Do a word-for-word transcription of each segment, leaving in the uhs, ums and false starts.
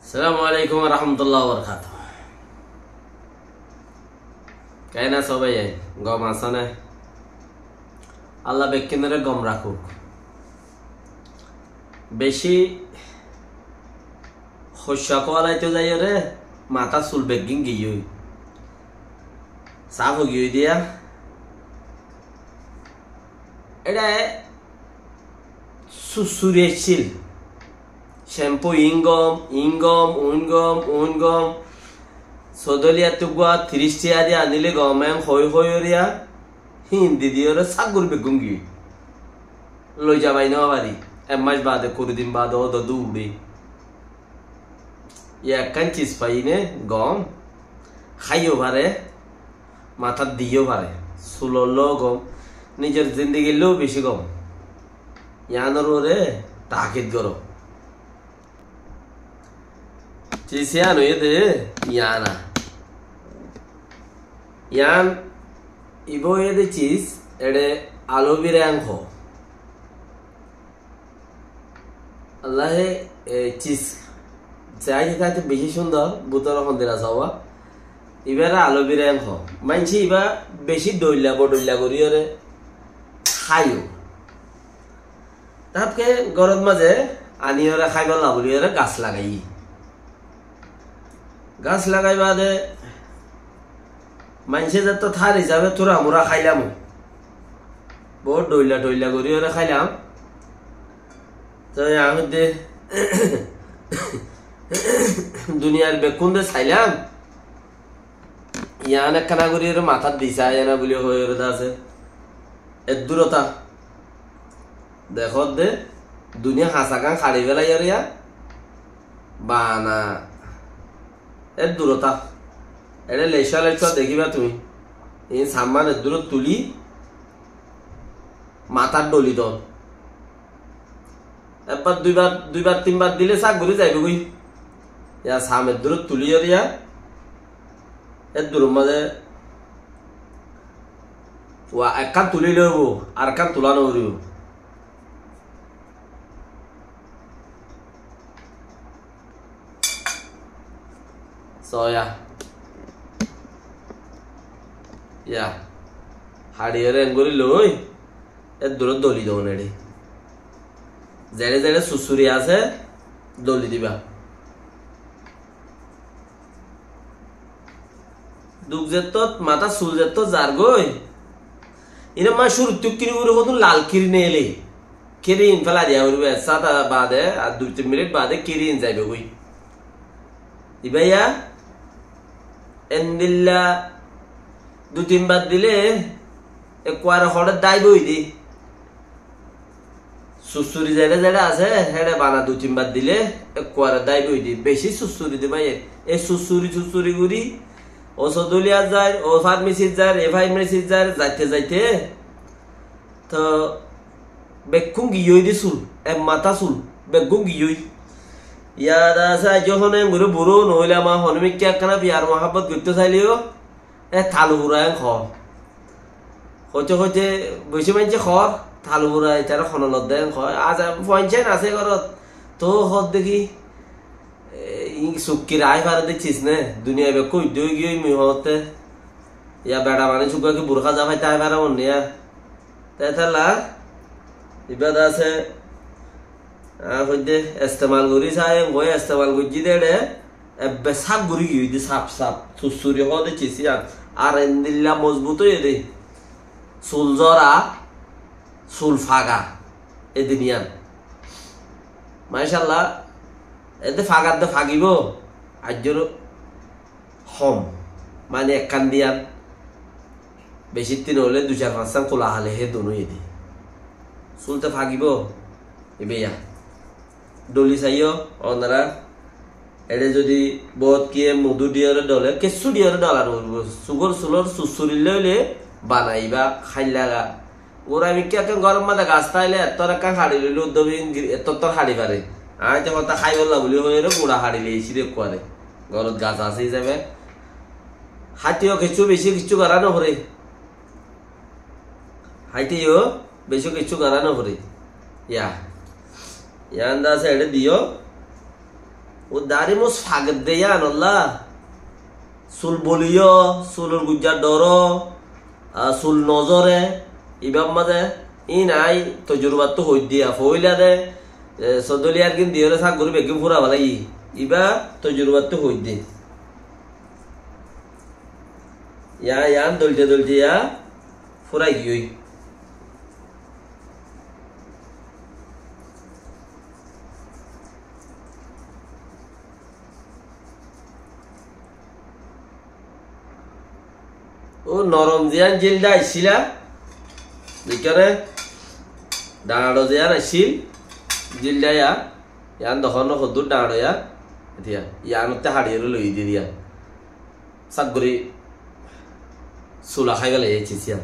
Assalamu alaikum warahmatullahi wabarakatuh. Keén asó bái? Gom asó né? Allah bekkúnore gom rakók. Beci hoicca kúalaito zaiyóre matár sul beggín giyói. Saf ói giyói diya. Eçe sussuri accíl. Cempu iín gom, iín gom, uín gom, uín gom. Sodoliyattú uggúa tiríc tiya di aníle gom, en hoói hoói yóre híin di diyóre sággur beggún giyói. Loi zabai no fari. Ek mac baade, kuri din baade ódde uçé. Yá ekkán cis faiyí né gom, háiyó fare, matát diyó fare, sulollóu gom, nizor zindigillóu bicí gom. Yiánor uore taakid goró. Cis yián óiye dé yián. Yián ibá óiye dé cis, eçe alobira yián hoó. Allahe, e, cis saáite saáite bicí cúndor, bútore hondila saá. Ibáre alobira yián hoó. Maincé ibá bicí dhoilla bodhoilla goríyore háiyo. Tábke górot mazé aníyore háibolla bulíyore gas lagaiyé. Gas lagai baade maincé zettót hár hísabe túramura háilam. Boóut dhoilla dhoilla goríyore háilam. Toi añí hoiddé duniyar bekkúnde sailam. Yián ekkána goríyore matát disa, yián bulí hoiyóre de asé. Eddúrota. Dekódde, duniya hañsagán haçi félaiyóre yá. Bana. Eddúrota. Eçé leicá leicá dekíba tuñí. Iín sammán eddúrot tulí matát dholi don. Ekbar, duibar, duibar, tinbar dilé sák gorí zaibói. Yá sam eddúrot tulíyore yá. Eddúror mazé wa ekkán tulí loibó, arekkán tulá noforibó. Soya. Yá. Haçiyóre engorí loi, eddúrot dholi don eçé. Zeçé zeçé sussuri asé, dholi diba. Duk zettót, matár sul zettót zargói, iín ammá cúruttu kiri gorí hodún lal kiri neeli. Kiri iín félai diya foribó, ek sáta baade, ar dui tin minit baade kiri iín zaibói. Ibá yá, endilla dui tin bar dilé, ekkuare hoçé dáibo óiye dé. Sussuri zeçé zeçé asé, héçe bana dui tin bar dilé, ekkuare dáibo óiye dé. Bicí sussuri dé bái. E sussuri sussuri gorí, o sodoliyat zair, o farmesit zair, e farmesit zair, zaite zaite. Toi bekkún giyói dé sul, ek matá sul, bekkún giyói. Yad asé, aijjó hone engori buró noóilam, hone mikká ekkána fiyar muhábbot goittó saileyó, e talu fura en hoó. Hoite hoite beci maincé hoór, talu fura itará honolot de en hoó. Aza fuain suain asé górot, toó hoódde ki, e, iín sukkir ai fare dé cis né, duniyai bekkún uddá ói giyói mui hoótte. Yá beça manúic uggúa ki burká za faite ai fare mone yá. Tetalla, ibá de asé, añí hoiddé estemal gorí sai, engoi estemal goijjí dé eçé, ebbe saf gorí giyói dé, saf, saf, sussuri hoó dé cis yián. Ar endilla mozbut óiye dé, sul zora, sul faga, edin yián. Macállah, edde fagadde fagibó, aijjó hom, mani ekkán diyan, beci tin óile dui sair fañssán kula hále hé dun óiye dé. Sul te fagibó, ibá yá. Dholi saiyó, onora, eçé zodi boóut kiyé mudu diyóre dhole, kessú diyóre dhola noforibó. Sugór sulór sussuri loile bana ibá háillaga. Gura mikká ekkán góror mazé gas táile ettór ekkán haçi loile uddá boi ettó ettór haçi fare. Añí te hotá háibolla buli hoiyóre gura haçi loicí dé ekkuare. Górot gas asé hísabe. Háiteyó kessú beci kessú gorá noforé. Háiteyó beci kessú gorá noforé. Yá. Yián de asé eçé diyó. Ó darí mus fagedde yíanolla, sul boliyó, sulor gujja dhoró, a, sul nozore, ibár mazé íin aññí tojurubattú hoóidde, foóila de, e, sodoliyar gín diyóre sak gorí beggín fúra felaiyí. Ibá tojurubattú hoóidde. Yá, yián doilde doilde yá fúrai giyói. Ó norom ziyán jilda aiccíla, dekíyore dhañço ziyán aiccíl, jilda yá, yián dohón no hoddúr dhañço yá, etiya, yiánotte haçiyóre loiyí de diya. Sak gorí sula háiba laiyé cis yían.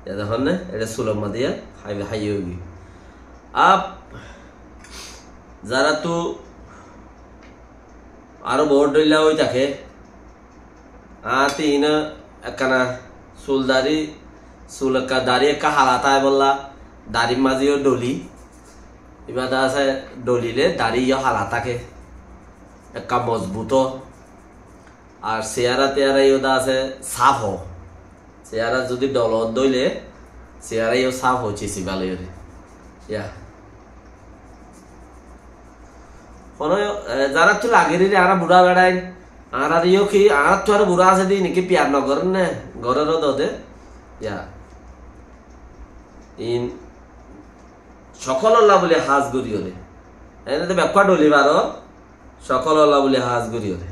Yá dohón ne, eçé sulor mazé yá háiba háiye óigiyói. Ab, zaráttu aró boóut dhoilla ói táke. Añáttu iín ekkana sul darí, sul ekka darí ekka hala táibolla, darír mazé yó dholi. Ibá de asé dholile darí yó hala táke. Ekka mozbut ó. Ar siyára tiyára yó de asé sáf ó. Siyára zudi dholot dóile, siyára yó sáf ó cis ibá loiyóre. Yá. Hono, e, zaráttu lagér ire añára burá beçain, añárar yó ki, añáráttu aró burá asé de, iniki piyar no gorér né, gorér ó dode. Yá. Iín sokólolla buli hás goríyore. Ene de bekkúa dholi baró, sokólolla buli hás goríyore.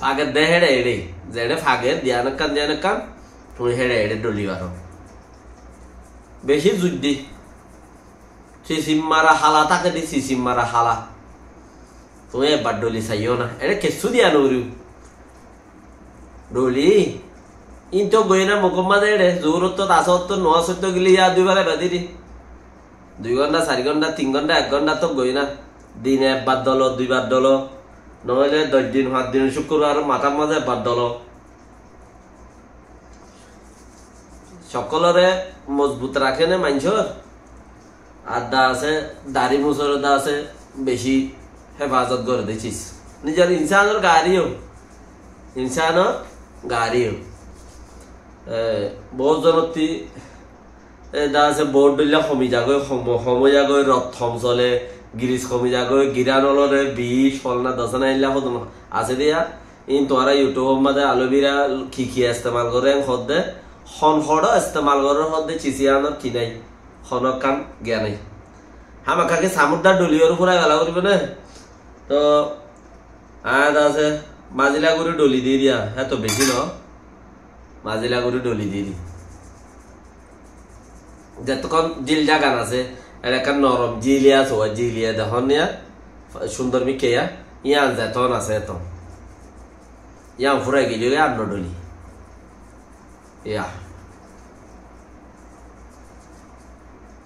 Fager de héçe eçe, zeçe fager diyan ekkán diyan ekkán, tuñí héçe eçe dholi baró. Beci zuiddi. Sisim mara hala táke de, sisim mara hala. Tuñí ebbar dholi saiyó na. Eçe kessú diya no goríbo. Dholi. Ín to goiyé na mukór mazé eçe. Zuhur ottót, asór ottót, nomás foitto gilé yá dui bar ebba diri. Dui gónta, sair gónta, tin gónta, ek gónta to goiyé na. Dine ebbar dholo, dui bar dholo. Noóile doc din, fañs din, cúkkurbar matár mazé ebbar dholo. Sokkolore mozbut raké né maincór. Ar de asé, darí musóre de asé, beci hefazot goré de cis. Nizor insánor garí yó. Insánor garí yó. E, boóut zonottí, e, de asé, boóut dhoilla homi zagói, hom, hom ói zagói, rot hom sole, giris homi zagói, giran olore, bic, folna, dosana, eilla hodún asé de yá. Iín tuáñra YouTube or mazé alobira ki ki estemal goré en hoódde, hon hoçó estemal gorér hoódde, cis yíanor ki nái, honókkan giya nái. Hámaká ki samudda dholi óre fúrai fela foribó né? Toh, añár asé, mazila gorí dholi di diya, héto beci no, mazila gorí dholi di di. Zettókkon jil zagan asé, eçe ekkán norom jil yá asé, uá jil yá de hon yá, cúndor mikká yá, yían zetón asé etón. Yían fúrai giyói ar no dholi. Yá.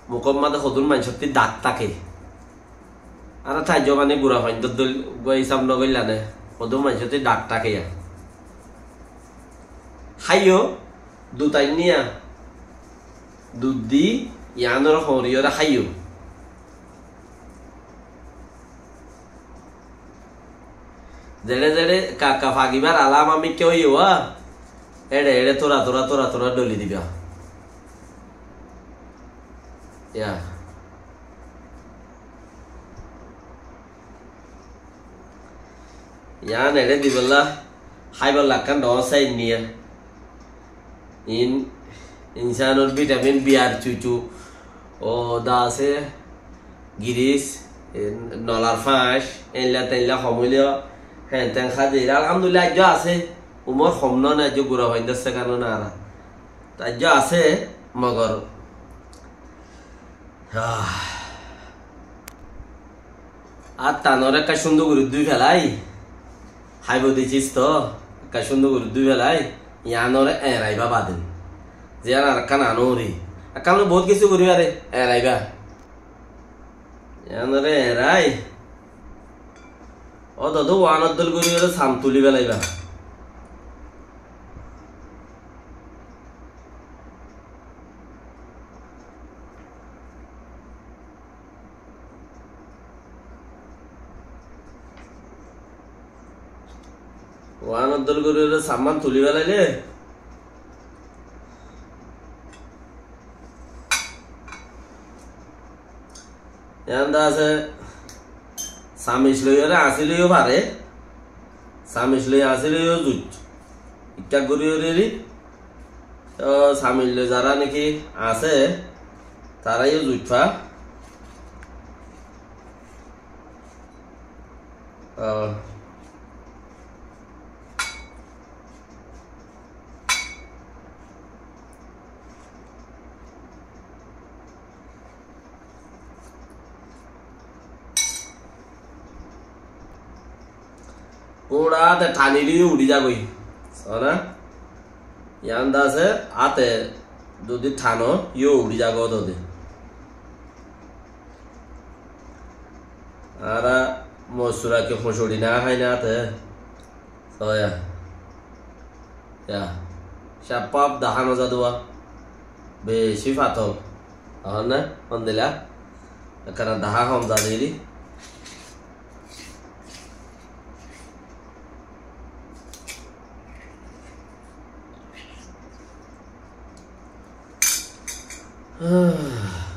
Mukór mazé hodún maincótti dak táke. Añára thaijjó mani gura faindór dóil gua isab no goillá né. Hodún maincótti dak táke yá. Háiyo, dut ainníya. Dut di, yiánore hoñriyóre háiyo. Zeçé zeçé ka, ka fagibar alama mikká óiye uá, éçe éçe tura tura tura tura dholi diba. Yá. Yián eçé dibolla háibolla ekkán dhoóñr sain niya. Iín insánor vitamin B ar cucu, ó de asé, giris, e, nolar fañs, éilla teilla hom óile, héen teén há de. Alhamdulillah, aijjó asé, umor hom no né, aijjó gura faindór sekan no né añára. Aijjó asé, mogor Ah. Attanore ekka cúndor gorí dúi felai. Háibo de cis to, ekka cúndor gorí dúi felai. Yiánore eñraibá baden. Ziyán arekkán anóri. Ekkán loi bout kessú gorí fare, eñraibá. Yiánore eñrai. Ó dodo, uánor dóil gorí ore sam tulí felaiba. Uán uddor gorí ore saman tuli felaile. Yián de asé, samic loi ore añsí loi yó fare, samic loi añsí loi yó zuit. Ikká gorí ore ri, to samic loi zará niki asé, tará yó zuit fa. Ah. Gura áte thanile yó uri zagói. Sóna? Yián de asé, áte zodi thano, yó uri zagói de. Añára mosura ki hoñcori no hái na áte. Sóya. Ya. Caffaf dahá no za de uwá. Beci fatol. Ehón na? Hondilla? Ekkán dahá hom za de ri.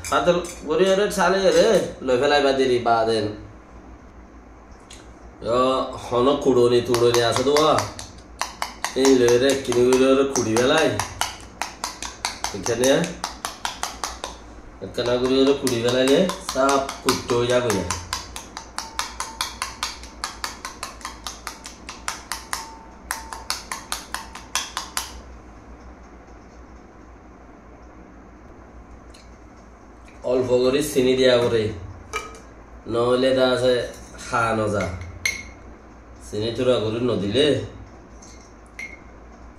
Fatol gorí ore sale ore loi felaiba deri baden. Yo, hono kuçoni tuçoni asé de uwá. Ei loi ore ekkán gorí ore kuçi felai. Ekkán, ekkán gorí ore kuçi felaile saf kuçto ói zagói. Olfo gorí sini diya goré, noóile de asé há no za. Sini tura gorí no dile,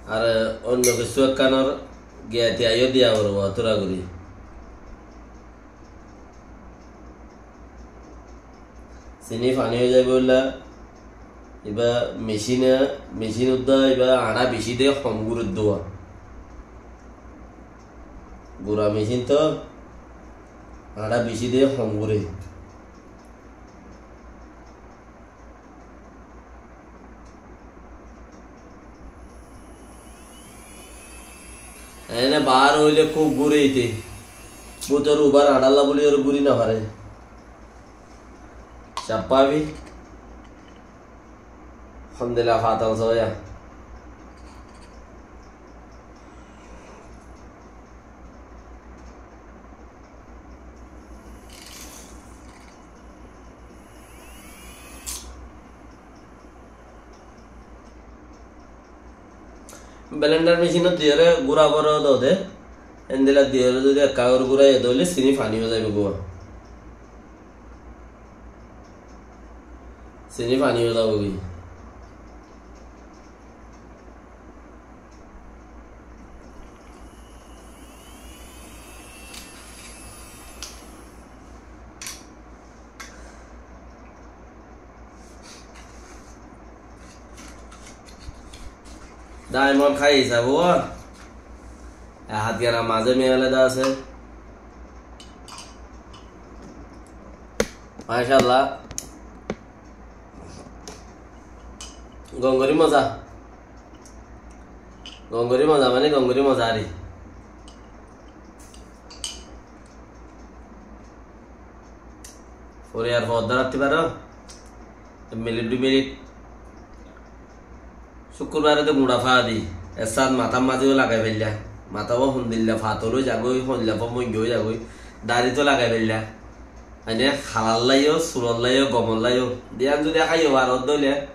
ar oinno kessú ekkánor giyati aiyó diya goré, tura gorí. Sini faní ói zaibólla, ibá mecine, mecin uddá ibá añçá bicí de hom guré de uwá. Gura mecin to añçá bicí de hom guré. Ene bar óile kúb gúre ite. Bútor ubar añçálla buli ore gúri no fare. Cappabi. Alhamdulillah, fatal soya. Belendar mecinot diyóre gúra goró dóde, endilla diyóre zodi ekka gorí gúraiye dóile sini faní ói zaibo gó. Sini faní ói zaibo gó. Daimon hái sabo. E hát gana mazé miyale de asé. Mashallah. Gom gorí moza. Gom gorí moza mane gom gorí moza ari. Fore ar fodda ratti faro. Ek minit, dui minit. Cúkkurbare de guñça fadi. Essát matár mazé yó lagai failla. Matá ó hondilla fatol ói zagói, hondilla fo moinga ói zagói. Dari to lagai failla. Mane halallá yó, surollá yó, gomollá yó. Diyan zodi háiyo faro dóile.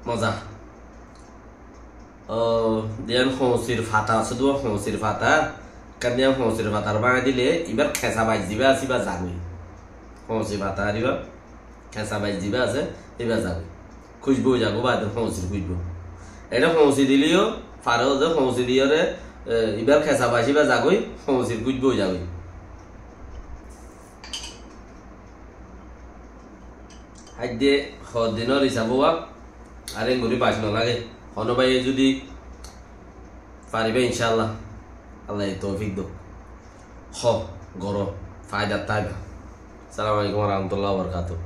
Moza. Ó, diyan hoñsir fata asé de, hoñsir fata. Ekkán diyan hoñsir fatar báñgi dile, ibar kesa baic ziba asé, iba zagói. Hoñsi fata ar ibar kesa baic ziba asé, iba zagói. Kúcbu ói zagói, bade hoñsir kúcbu. Ede hoñsi dile yó, fare de hoñsi diyóre, e, ibar kesa baic iba zagói, hoñsir kúcbu ói zagói. Háidde hoddinor hisab uwá, ar engorí baic no lage. Hono báiye zodi fariba, incállah, Allaye toufik douk. Hó, goró, faidar táiba. Assalamu alaikum wa rahmatullahi wa barakatuhu.